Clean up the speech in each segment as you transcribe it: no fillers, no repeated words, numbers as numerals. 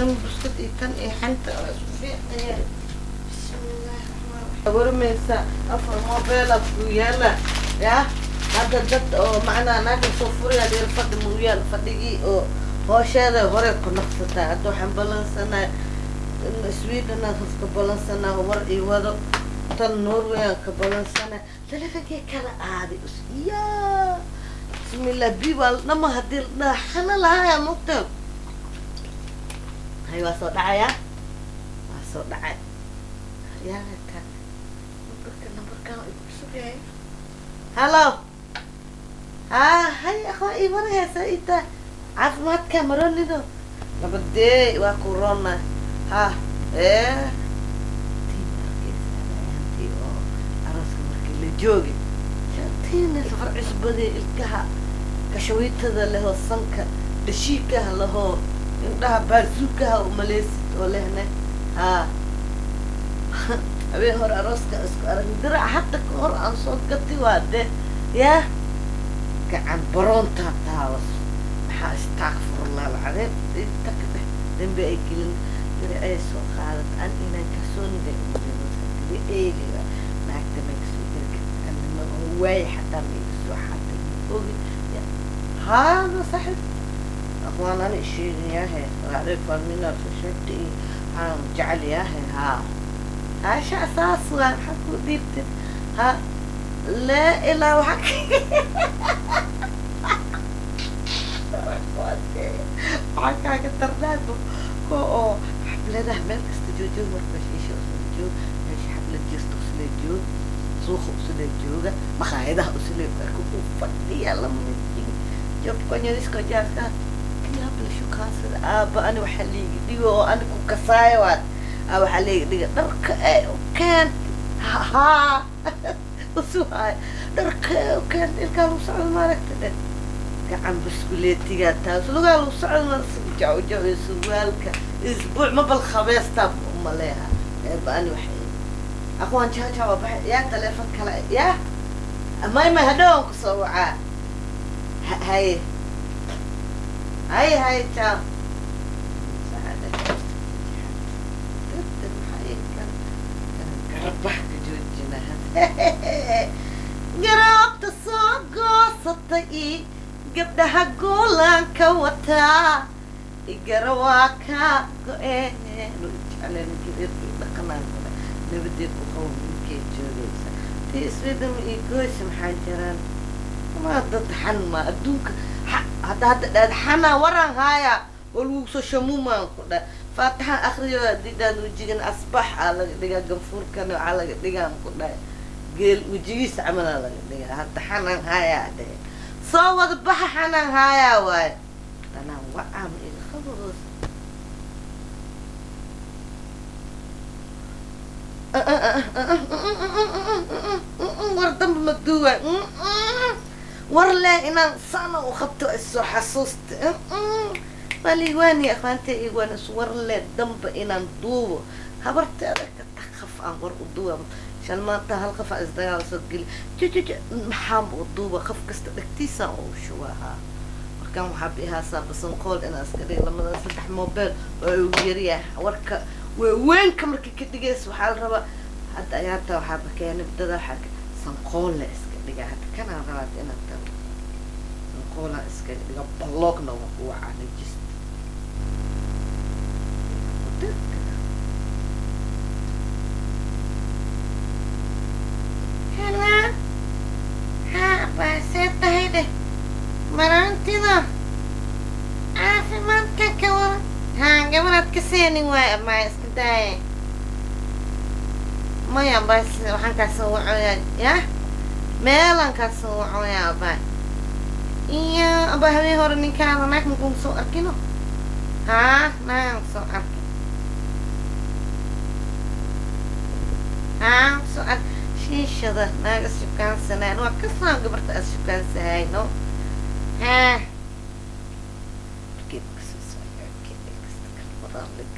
Lama buskud iyo kan iyo xanta waa isku fiicnaya. Bismillaahi raxmaani raxiim. Warmaysa afar mobile ku yaala ya hadda dad oo macnaa naagta soo furaya dheer fadhi mu yaal fadhigii oo hoosheeda hore ku naqsataa. Hadda waxaan balansanaa Sweden aan ka balansanaa, war ii wado tan Norway aan ka balansanaa, telefonkee kala aaday ya. Bismillah, bi waa dhama hadii la dhaha xana lahaaya mugta. Hay, waa soo dhacaya, waa soo dhacay. Yaa ta nambarka, nambarkan igu cusub yahay. Hello, ha, hay akhwa, ii warhaysa ita caafimaadka maronido nabadee waa corona ha ee tii ma arkaysa hantii oo arooska markii la joogi tiina safar cusbadii ilkaha kashawiitada lehoo sanka dhashiikaha lahoo indhaha baasuukaha umaleysid oo lehne. Ha, habeen hore arooska isku arag dirac hadda ka hor aan soo gati waa de yaa gacan baroontaa taawas. Maxaa istaakfurullah alcadiim, inta ka dheh dambi ay gelin diracay soo qaadat an inaan kalsoonida eeliga naagta may kasoo gargaanima oo waay xataa ma iga soo xatay ma ogi. Haa saaxib, akhwaan ana isheegayahe acrifa mina sheegta iyo waxaan jecel yahay. Haa, haasha saas waa maxaa ku dhiibtay? Ha, laa ilaa waxaa waxaa kaaga darnaado kuwa oo xafladaha meel kasta joogjoog marka shiisha usla joog, meesha xaflad jirta usla joog, suuqa usla jooga, maqaayadaha usla arka u fadhiya lama miskiin jobkonyadisko jaaska kiyaabla shukaansada aaba ani waxaa liiga dhigo oo ani ku kasaayo waad aa waxaa liiga dhiga dharka ee u keent haa usuhaay dharka ee u keent ilkaa lagu socdo maaragta dhe gacan buskuleetigaa taas lugaa lagu socdo jaw jaw iyo surwaalka isbuuc ma bal khabeestaa umaleeha eeba ani waxay aqwaan jaaja waa baxay yaa taleefon kale yaa may may hadhow aan kusoo wacaa. Haye haye haye, ciao. Garabaha ka joojina garaabta soo goosatay i gabdhaha goolaan ka wataa igara waa kaa go-een jecleen dhaqanaan nabadeed ku qabo ninkay joogaysa tii Sweden iyo goysa maxaa jiraan ma dad xan ma adduunka hadda hadda dhaad xana waran haaya oo lagu soo shamuumaan ku dha faataxa akriyo haddii dhaad wejigan asbax aa laga dhigaa, ganfuurkana waxaa laga dhigaa ku dhahay geel wejigiisa camalaa laga dhigaa. Hadda xanan haayaa dhehe soo wada baxa xanan haayaa waaye tanaan wacaa ma iga qabadoos. War damba ma duuwa war leh inaan sana u qabto isoo xasuusta waliwaani akhwaanta iwaan is war leh damba inaan duubo habarteeda ka taqaf aan war u duuba shan maanta hal qof aan isdagaal soo geli jujuj maxaanba u duuba qof kasta dhegtiisaan ugu shubahaa. Markaan waxaa bihaasaa basanqool inaan iska dhigo lamada saddex mobile oo ugu yaryahay warka waaweynka markii ka dhigaysa waxaa la rabaa hadda ayaanta waxaaba keenay dada waxaa sanqool la iska dhigaa. Hadda kanaan rabaa inaan tago sanqoolaan iskaga dhiga balloogna waa ku wacaa najist. Hello, haa baasee tahay dheh maraantida caafimaadka ka waran? Haa, gabadhaad ka seenin waay amaa iska daaye maya bas waxaan kaa soo wacoyaa yah meelaan kaa soo wacoyaa abaa iyo abaa habeen hore ninkaada naag makuun soo arkino. Haa, naagaan soo arkay, haa soo ark shiishada naaga shukaansanaan waa kasaan gabarta aad shukaansanayno. Haa,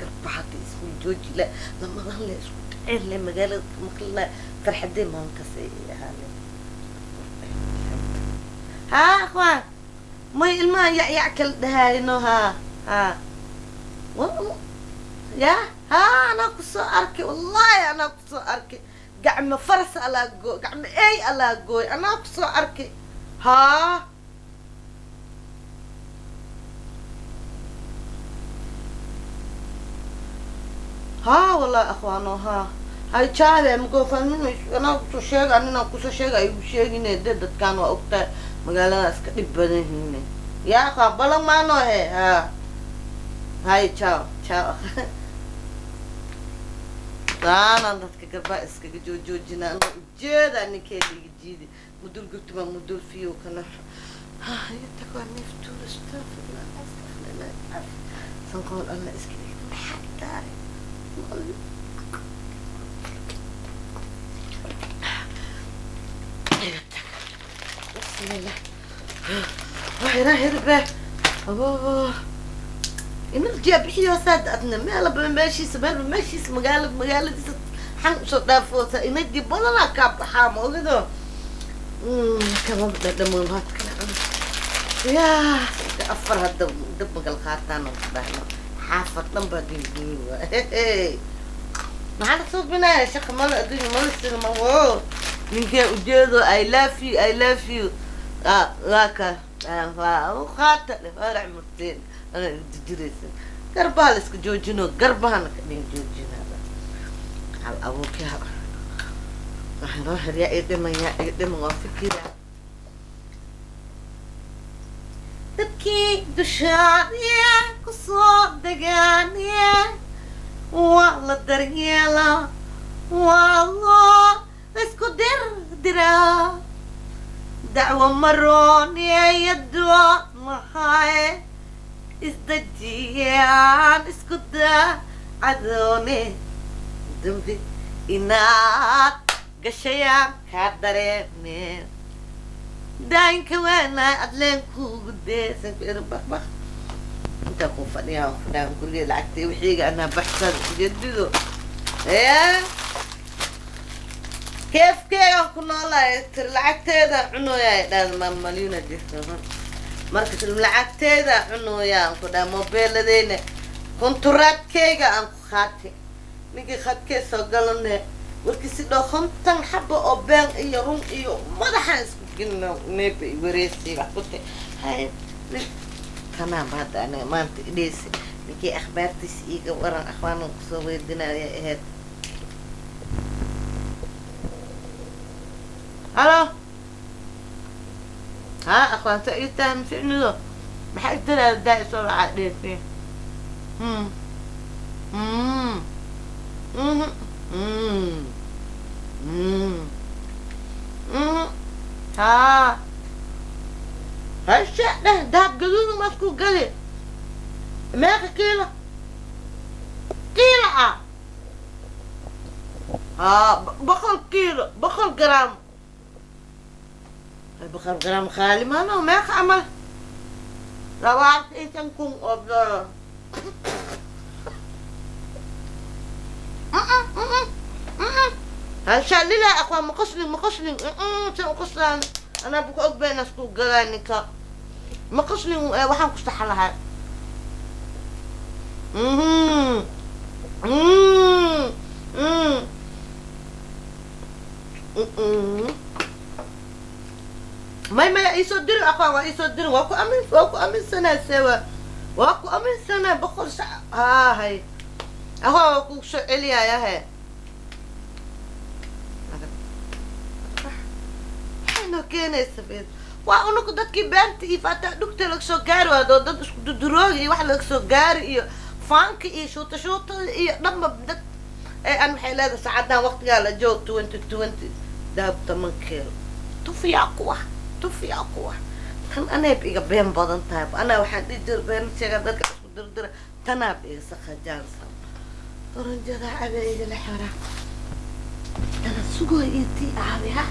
garbaxada isku jooji la lamadan le isku dhaceen le magaalada maqla farxadee maalintaas ay ahaale. Haa akhwaan may ilmaha yacyac kala dhahayno. Haa haa. Ya haa, anaa kusoo arkay, wallahi anaa kusoo arkay. Gacmo faras alaa gooy, gacmo ey alaa gooy, anaa kusoo arkay. Haa, haa, wallahi akhwaano, haa, hay jaabe magoofaamin, anaa kusoo sheega, aninaa kusoo sheega, igu sheegine de. Dadkaan waa ogtahay magaalada iska dhib badan yihiin. Ya akhwaan, balan maano he. Haa, hay, ciao ciao. Saanaan dadka garbaa iskaga joojoojina, anoo ujeedaa ninkeeda iga jiidi mudul gubtuma mudul fiyo kana iga tag, waa neeftuur. Astafirlah, astafirlah, sanqool alla iska dhigta. Maxaa daaray? Iga tag, bismillah, waxira hirbe abo energy bixiyo saad adna meelaba meeshiisa, meelba meeshiisa, magaalo magaaladiisa xan usoo dhaafoosa, energy badanaa kaa baxaa, ma ogido? Kama dhadhamo kala yaa afar hadda dab magal qaataan oo dhahno xaafad dhan baa dinguuri waa. Maxaa la suubinaya? Shaqa mala, adduunya mala silma wo. Ninkee ujeedo "I love you, I love you" waa ka waa qaata faarax murteen ana jiraysa. Garbaha la iska joojino, garbahana ka dhin joojinada hal abuurkaa. Waxaa noo xiryaa ii dhiman, yaa iga dhiman, waa fikira dadkii dushaadiya kusoo degaaniye. Waa la daryeelaa, waa loo isku dirdiraa, dacwo marooniyayado mahaye, isdajiyaan isku daacadoone, dambi inaad gashayaan kaa dareemeen, daayinka waana adleen kuugu deesan baqbaq intaa kuu fadhiyaa fadhaan guriga lacagtay wixiiga anaa baxsan ujeedido ya keefkeegaan ku noolahay. Tir lacagteeda cunooyaa dhahda maamalyuna jirta marka, tir lacagteeda cunooyaa aan ku dhaha, mobeeladeyna konturaadkeyga aan ku qaatay, ninkii khadkee soo galane warkiisi dhoo 50 xaba oo been iyo run iyo madaxaan isku gelina neeba i wareysay wax ku tay. Hay, tanaanba hadda aniga maanta idheysa ninkii akhbaartiisa iiga waran, akhwaanan kusoo weydinaya ahayd. Halo, ها akhwaan, sa ii tahay maficnido? Maxaa isdalaada daa isoo wacaa dheefee? Hmm hmm mhm hmm hmm mhm haa, hasha dheh, dahab gaduudan maad ku gali. Meeqa kiilo kiilo ah? Haa, 100 kiilo, 100 garaam, 100 garaam qaali maano. Meeqa camal? 25,000 oo dollar. Hasha lila akhwaan, ma qoslin, ma qoslin, san u qoslaan anaa buka og been isku gadaa ninka, ma qoslin. Waxaan ku saxa lahaa mhm mm mm mm may maya iisoo diri akhwaan, waa iisoo diri, waa ku amin, waa ku aminsanaa, sewa waa ku aminsanaa 100 sac. Haa, hay akhwaan, waa kugu soo celiyaya he. Maxay noo keenaysa been? Waa unuku dadkii beenta iyo faataa dhugta laga soo gaari waado, dad isku dudurooga iyo wax laga soo gaari iyo faanka iyo shuuta shuutada iyo dhanba dad ee an waxay leedahay saacadan waqtigaa la joog 2020 dahab 10 kiilo tufiyaa kuwa, tufiyaa kuwa. Tan anayb iga been badan tahay. Anaa waxaan dhihi jira been sheega dadka isku dirdira, tanaab iga saqajaansan oranjada cabe igala xora tana sugooy iyo tii aabi ha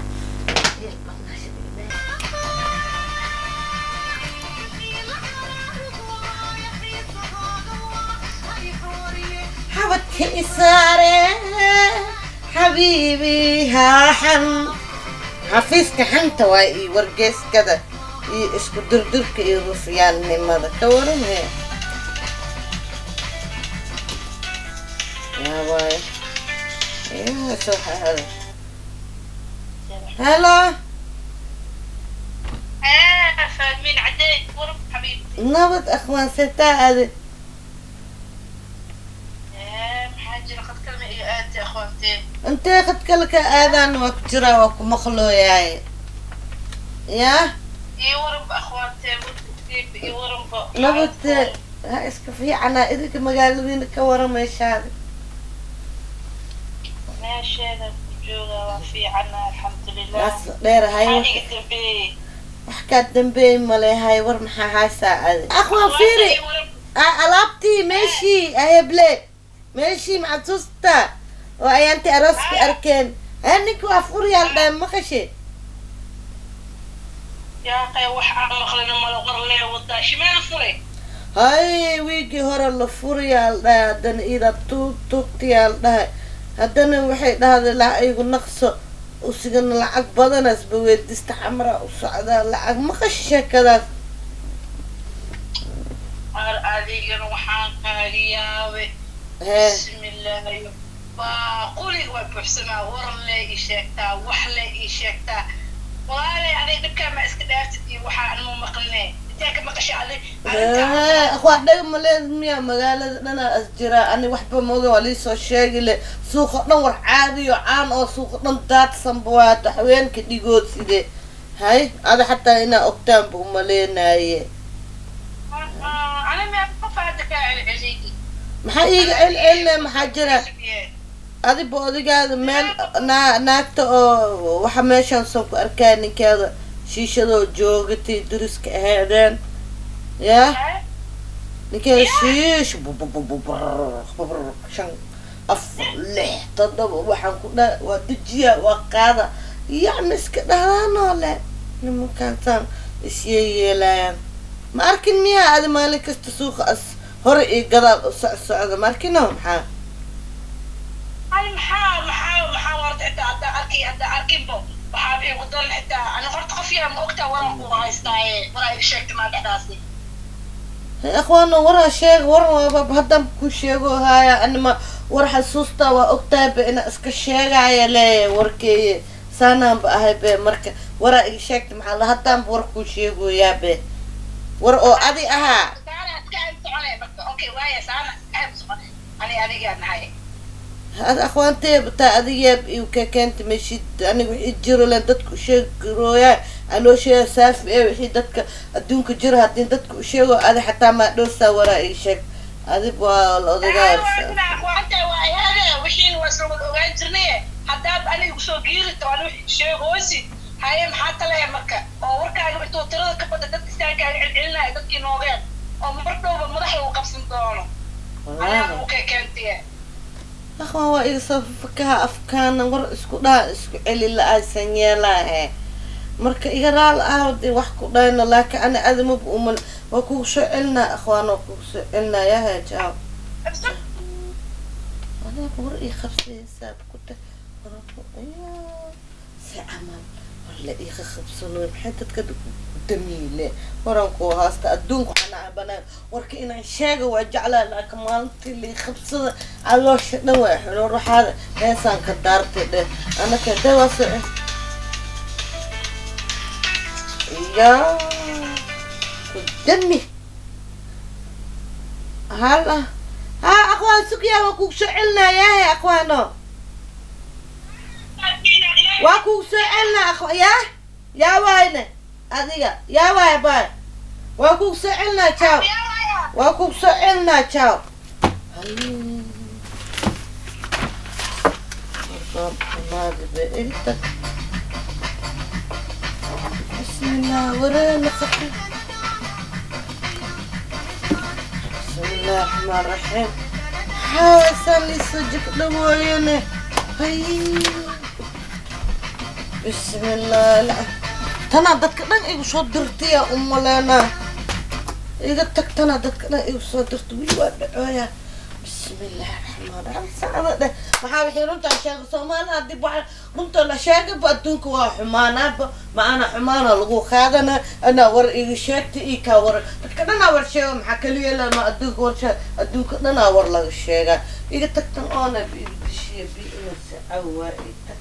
heel badnaa shaqeynaya. Xabadka isaare xabiibi haaxan xafiiska xanta waa iyo wargeyskada iyo isku durdurka iyo rufyaannimada ka waran he. Yaa waaye, yaa soo xaada. Hello. فاهمين عدي ورب حبيبتي. Nabad, akhwaan, seetaa ade? Maxaa jira? Qad kalma iyo aadti, akhwaantee. Intee qad kale ka aadaan? Waa ku jiraa, waa ku maqlooyaay yaa. Iyo waranba, akhwaantee, iyo waranba. Nabad, ha, iska fiicanaa. Idinka magaaladiina ka warameyshaadi? Meesheeda ku jooga, waa fiicana, alxamdulilah. Naas dheerahay. Maxaa iga dambeeyey? Wax kaa dambeey malehay. War maxaa haysaa adi, akhwaan? Fiiri, alaabtii meeshii aheble, meeshii macasuusta oo ayaanti arooska arkeen, ha, ninka waa furyaal dhahay, maqashe? Yaa qay, wax aan maqlina malo, war lee wadaa shimeen furay. Hay, wiigii hore la furiyaal dhahay, haddana idaa tuug tuugtiyaal dhahay, haddana waxay dhahday lacag igu naqso, usigana lacag badanaasba weydista, xamra u socdaa lacag. Maqashe sheekadaas? Ar adigana waxaan kaaga yaabay. Hee. Bismillaahi, waa quli, waa buuxsamaa, war lee ii sheegtaa, wax lee ii sheegtaa. Walaalay, adiga dhibkaa ma iska dhaaftid iyo waxaa anmu maqline, intee ka maqashay adi? Hee, akhwaa, dhaga maleed miya? Magaalada dhanaa as jiraa, ani waxba mooga, waa liisoo sheegi le. Suuqa dhan war caadiyo caan oo suuqa dhan daadsanba, waa haweenka dhigood sidee. Hay, ada xataa inaa ogtaanba umaleenaaye. Ani mee qof hadda kaa celceliyey? Maxaa iiga celceline? Maxaa jira? Adiba odigaada meel naa naagta oo waxa meeshaan soo ku arkaa ninkeeda shiishadoo joogatay, duriska ahaydeen yaa, ninkeeda shiish shan, afar, lix, toddoba, waxaan ku dha waa dejiya, waa qaada, yacni iska dhahdaanoo le nimankaantaan isyeeyeelayaan. Ma arkin miyaa adi maalin kasta suuqa as hore iyo gadaal u soc socda? Ma arkino maxaa? Ani maxaa warta? Xitaa haddaa arkay, haddaa arkinbo, waxaa igu daran xitaa ani horta qof yaa ma ogtaa, waran ku haystaaye, waraa iga sheegtay maa dhexdaasi. Akhwaano, waraa sheeg, war waaba haddaan ku sheego haaya. Anima war xasuusta, waa ogtahay ba inaa iska sheegaya leeyahay warkeeye, saanaanba ahay be. Marka waraa iga sheegtay, maxaa la haddaanba war kuu sheegoyaa be, war oo adi ahaa. Saana iska ayb socone marka, okay, waaya, saana iska ayb socone, ani adigaa nahay. Ad akhwaantee taa adigeeb iu ka keenta meshid. Aniga wixii jiro len dadka usheegi karooyaa, anoo sheega saafi ee wixii dadka adduunka jiro haddii dadka usheego, adi xataa maa dhowsaa. Waraa ii sheeg, adig waa la odagaa. Akhwaanta waa ayaade, wixiina waa isla wada ogaan jirnaye, haddaad aniga kusoo giirito, ani wixii sheegoosid haye, maxaa talaya marka oo warkaaga intuu tirada ka bada dadka istaankaaga celcelinaya, dadkii noogeen oo mar dhowba madaxa uu qabsan doono, anigaa u kekeentiye. Akhwaan, waa iga soo fakaha afkaana, war isku dhaha, isku celi la-aysan yeelaahe. Marka iga raal ah dee, wax ku dhayno, laakiin ani adimaba umal waa kugu soo celinaa, akhwaan, waa kugu soo celinaa. Yahe, jaaw. Anaaba war ii qabsaysaa ku ta si camal war la iiqa qabsanoy. Maxay dadka damiile waran kuu haasta adduunka? Waxaan banaan warka inaan sheega waa jeclaa, laakiin maalintii lii qabsada caloosha dhan waa xulo ruuxaada heesaan ka daartay dheh anaka dee waa soco yaa ku dami hala. Ha, akhwaan, sugyaa, waa kugu soo celinaayahe, akhwaano, waa kugu soo celinaa, akhwa. Yaa yaa waayne, adiga yaa waay baay, waa kugu soo celinaa, ciao, waa kugu soo celinaa, ciao. Bismillah, wareena qabtay. Bismillahi raxmaan raxiim. Xaasan liisoo jigdhawooyane. Hay, bismillah, tanaa dadka dhan igu soo dirtaya umaleynaa, iga tag, tanaa dadka dhan igu soo dirta. Wili waa dhacooya. Bismillahi raxmaan raxiim. Sacada dheh, maxaa wixii runtaa sheega Soomaaliha dib waxa runta la sheegaba adduunka waa xumaanaaba, ma ana xumaana lagu qaadana. Anaa war iga sheegta ii kaa war, dadka dhanaa war sheega. Maxaa kaliya lama adduunka war sheega, adduunka dhanaa war laga sheegaa. Iga tagtan oona iga dishiya bi inase cawaa, iga tag.